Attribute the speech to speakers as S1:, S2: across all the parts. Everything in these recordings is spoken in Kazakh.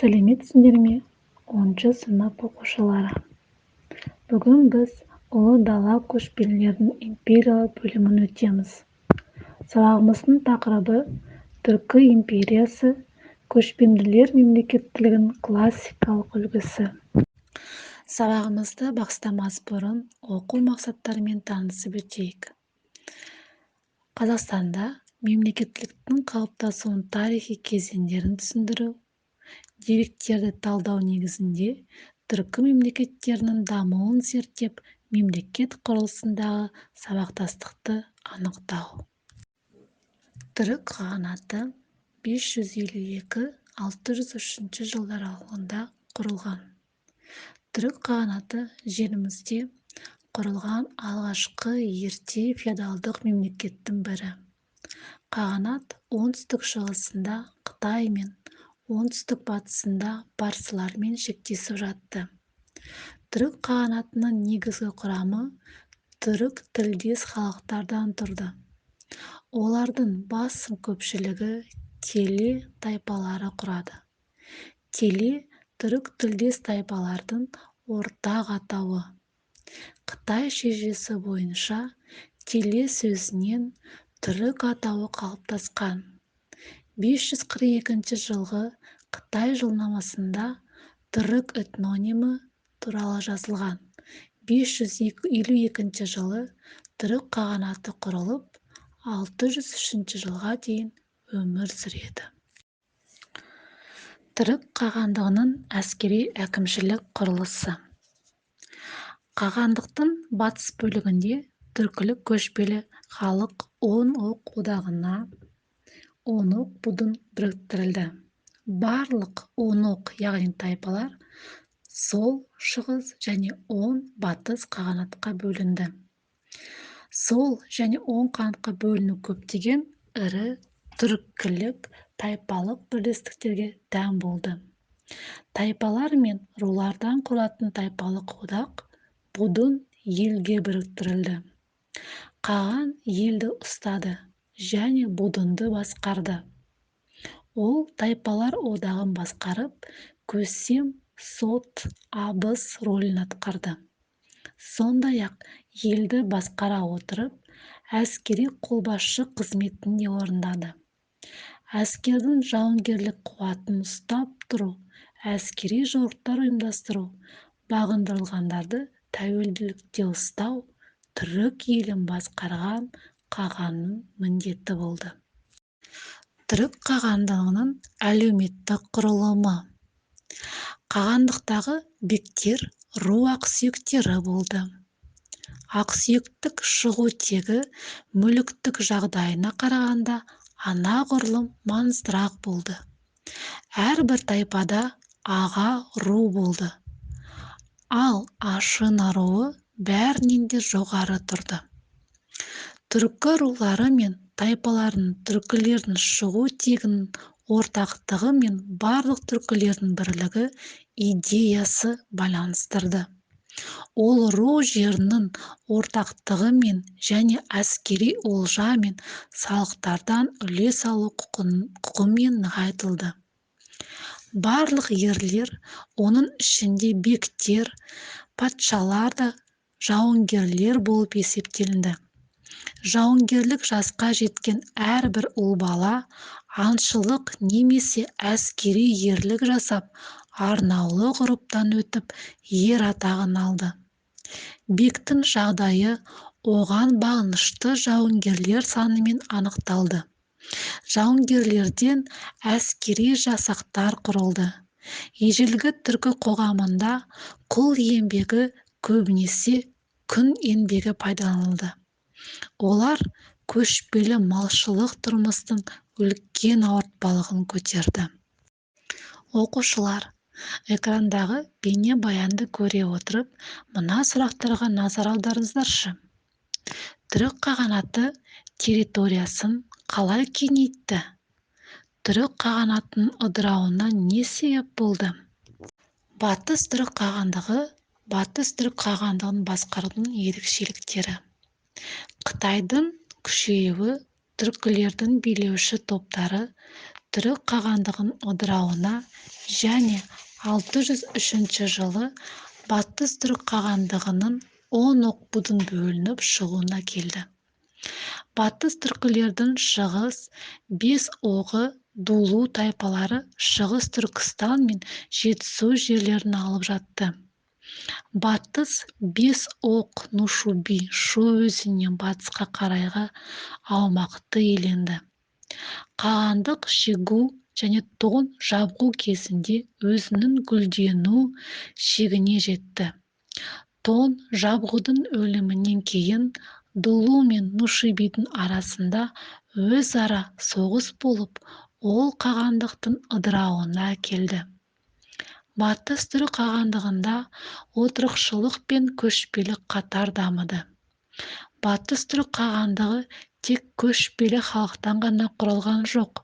S1: Сәлеметсіңдер ме, 10-сынып оқушылары! Бүгін біз Ұлы дала көшпелілерінің империялар бөлімін өтеміз. Сабағымыздың тақырыбы Түркі империясы көшпенділер мемлекеттілігінің классикалық үлгісі. Сабағымызды бастамас бұрын оқу мақсаттарымен танысып өтейік. Қазақстанда мемлекеттіліктің қалыптасуының тарихи кезеңдерін түсіндіру, деректерді талдау негізінде түркі мемлекеттерінің дамуын зерттеп, мемлекет құрылысындағы сабақтастықты анықтау. Түрік қағанаты 552-603 жылдар аралығында құрылған. Түрік қағанаты жерімізде құрылған алғашқы ерте феодалдық мемлекеттің бірі. Қағанат оңтүстік-шығысында Қытаймен, оңтүстік-батысында парсылармен шектесіп жатты. Түрік қағанатының негізгі құрамы түрік тілдес халықтардан тұрды. Олардың басым көпшілігі теле тайпалары құрады. Теле түрік тілдес тайпалардың ортақ атауы. Қытай шежіресі бойынша теле сөзінен түрік атауы қалыптасқан. 542 жылғы Қытай жылнамасында түрік этнонимі туралы жазылған. 552 жылы Түрік қағанаты құрылып, 603 жылға дейін өмір сүреді. Түрік қағандығының әскери әкімшілік құрылысы. Қағандықтың батыс бөлігінде түркілік көшпелі халық он оқ одағына он оқ будун біріктірілді. Барлық он оқ, яғни тайпалар, сол, шығыс және оң, батыс қағанатқа бөлінді. Сол және оң қағанатқа бөліну көптеген ірі түркілік тайпалық бірлестіктерге тән болды. Тайпалар мен рулардан құралатын тайпалық одақ будун елге біріктірілді. Қаған елді ұстады және будунды басқарды. Ол тайпалар одағын басқарып, көсем, сот, абыз рөлін атқарды. Сондай-ақ елді басқара отырып, әскери қолбасшы қызметін де орындады. Әскердің жауынгерлік қуатын ұстап тұру, әскери жорықтар ұйымдастыру, бағындырылғандарды тәуелділікте ұстау түрік елін басқарған қағанның міндеті болды. Түрік қағандығының әлеуметтік құрылымы. Қағандықтағы бектер ру ақсүйектері болды. Ақсүйектік шығу тегі мүліктік жағдайына қарағанда анағұрлым маңыздырақ болды. Әрбір тайпада аға ру болды. Ал Ашына руы бәрінен де жоғары тұрды. Түркі рулары мен тайпаларының түркілердің шығу тегінің ортақтығы мен барлық түркілердің бірлігі идеясы байланыстырды. Ол ру жерінің ортақтығымен және әскери олжа мен салықтардан үлес алу құқымен нығайтылды. Барлық ерлер, оның ішінде бектер, патшалар да жауынгерлер болып есептелінді. Жауынгерлік жасқа жеткен әрбір ұл бала аңшылық немесе әскери ерлік жасап, арнаулы ғұрыптан өтіп, ер атағын алды. Бектің жағдайы оған бағынышты жауынгерлер санымен анықталды. Жауынгерлерден әскери жасақтар құрылды. Ежелгі түркі қоғамында құл еңбегі көбінесе күн еңбегі пайдаланылды. Олар көшпелі малшылық тұрмыстың үлкен ауыртпалығын көтерді. Оқушылар, экрандағы бейнебаянды көре отырып, мына сұрақтарға назар аударыңыздаршы. Түрік қағанаты территориясын қалай кеңейтті? Түрік қағанатының ыдырауына не себеп болды? Батыс түрік қағандығы. Батыс түрік қағандығын басқарудың ерекшеліктері. Қытайдың күшеюі түркілердің билеуші топтары Түрік қағандығының ыдырауына және 603 жылы Батыс Түрік қағандығының он оқ будың бөлініп шығуына келді. Батыс түркілердің шығыс бес оғы Дулу тайпалары Шығыс Түркістан мен Жетісу жерлерін алып жатты. Батыс бес оқ Нушуби Шу өзенінен батысқа қарайғы аумақты иеленді. Қағандық Шигу және Тон жабғу кезінде өзінің гүлдену шегіне жетті. Тон жабғудың өлімінен кейін Дулу мен Нушибидің арасында өзара соғыс болып, ол қағандықтың ыдырауына әкелді. Батыс Түрік қағандығында отырықшылық пен көшпелі қатар дамыды. Батыс Түрік қағандығы тек көшпелі халықтан ғана құралған жоқ,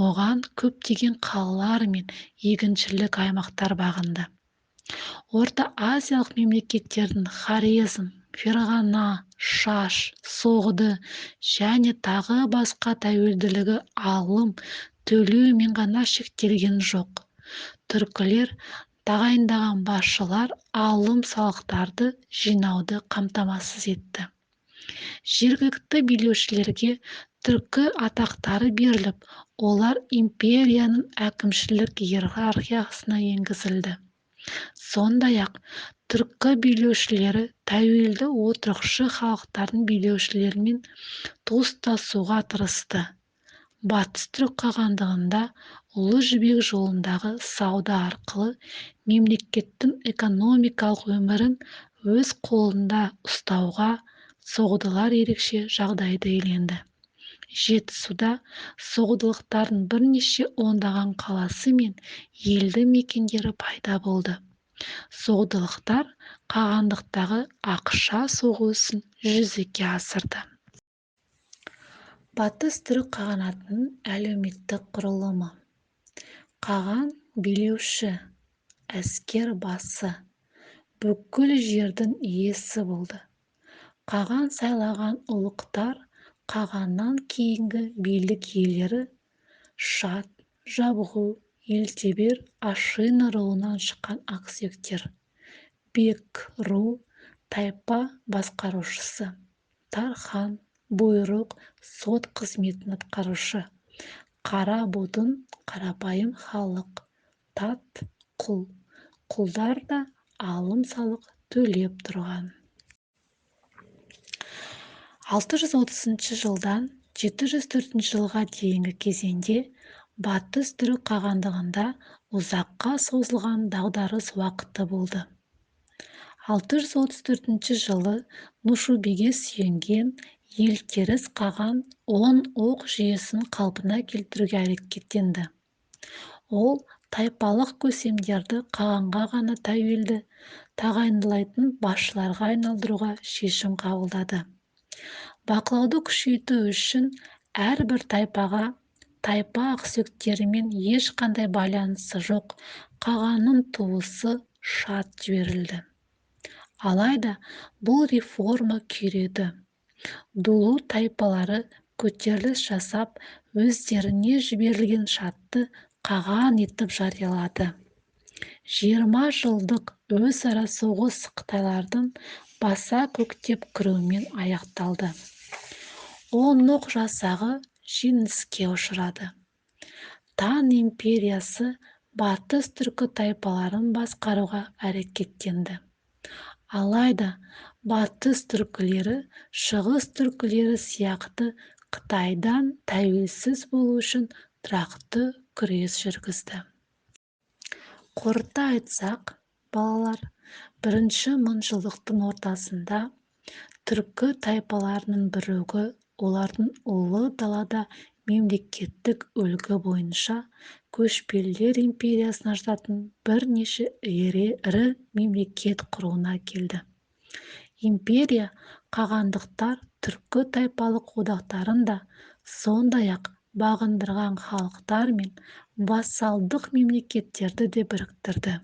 S1: оған көптеген қалалар мен егіншілік аймақтар бағынды. Орта Азиялық мемлекеттердің Хорезм, Ферғана, Шаш, Соғды және тағы басқа тәуелділігі алым төлеумен ғана шектелген жоқ. Түркілер тағайындаған басшылар алым салықтарды жинауды қамтамасыз етті. Жергілікті билеушілерге түркі атақтары беріліп, олар империяның әкімшілік иерархиясына енгізілді. Сондай-ақ, түркі билеушілері тәуелді отырықшы халықтардың билеушілерімен туыстасуға тырысты. Батыс Түрік қағандығында Ұлы Жібек жолындағы сауда арқылы мемлекеттің экономикалық өмірін өз қолында ұстауға соғдылар ерекше жағдайды иеленді. Жетісуда соғдылықтардың бірнеше ондаған қаласы мен елді мекендері пайда болды. Соғдылықтар қағандықтағы ақша соғу ісін жүзеге асырды. Батыс Түрік қағанатының әлеуметтік құрылымы. Қаған билеуші, әскер басы, бүкіл жердің иесі болды. Қаған сайлаған ұлықтар қағаннан кейінгі билік иелері Шат, Жабғу, Елтебер, Ашина руынан шыққан ақсүйектер, бек ру, тайпа басқарушысы, тархан, бұйрық, сот қызметін атқарушы, қара будын, қарапайым халық, тат, құл. Құлдар да алым салық төлеп тұрған. 630 жылдан 704 жылға дейінгі кезеңде Батыс Түрік қағандығында ұзаққа созылған дағдарыс уақыты болды. 634 жылы Нушубиге сүйенген Елтеріс қаған он оқ жүйесін қалпына келтіруге әрекеттенді. Ол тайпалық көсемдерді қағанға ғана тәуелді тағайындалатын басшыларға айналдыруға шешім қабылдады. Бақылауды күшейту үшін әрбір тайпаға тайпа ақсүйектерімен ешқандай байланысы жоқ қағанның туысы Шат жіберілді. Алайда бұл реформа күйреді. Дулу тайпалары көтеріліс жасап, өздеріне жіберілген Шатты қаған етіп жариялады. 20 жылдық өзара соғыс қытайлардың баса көктеп кіруімен аяқталды. Он оқ жасағы жеңіліске ұшырады. Тан империясы батыс түркі тайпаларын басқаруға әрекеттенді. Алайда батыс түркілері шығыс түркілері сияқты Қытайдан тәуелсіз болу үшін тұрақты күрес жүргізді. Қорыта айтсақ, балалар, бірінші мыңжылдықтың ортасында түркі тайпаларының бірігуі олардың ұлы далада мемлекеттік үлгі бойынша көшпелілер империясына жататын бірнеше ірі мемлекет құруына келді. Империя қағандықтар түркі тайпалық одақтарын да, сондай-ақ бағындырған халықтар мен вассалдық мемлекеттерді де біріктірді.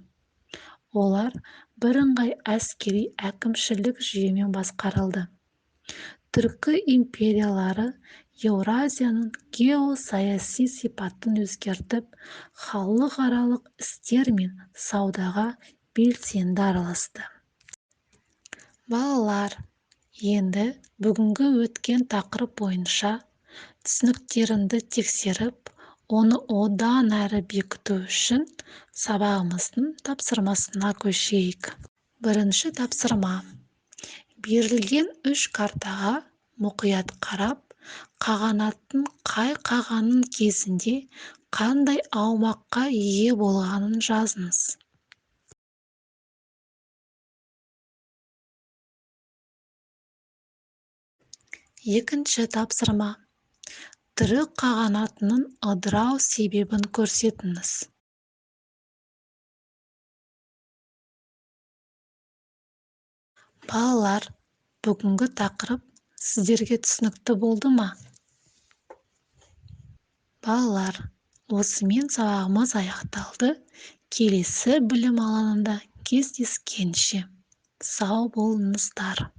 S1: Олар бірыңғай әскери әкімшілік жүйемен басқарылды. Түркі империялары Еуразияның геосаяси сипатын өзгертіп, халықаралық істер мен саудаға белсенді араласты. Балалар, енді бүгінгі өткен тақырып бойынша түсініктеріңді тексеріп, оны одан әрі бекіту үшін сабағымыздың тапсырмасына көшейік. Бірінші тапсырма. Берілген 3 картаға мұқият қарап, қағанаттың қай қағанның кезінде қандай аумаққа ие болғанын жазыңыз. Екінші тапсырма. Түрік қағанатының ыдырау себебін көрсетіңіз. Балалар, бүгінгі тақырып сіздерге түсінікті болды ма? Балалар, осымен сабағымыз аяқталды. Келесі білім алаңында кездескенше. Сау болыңыздар.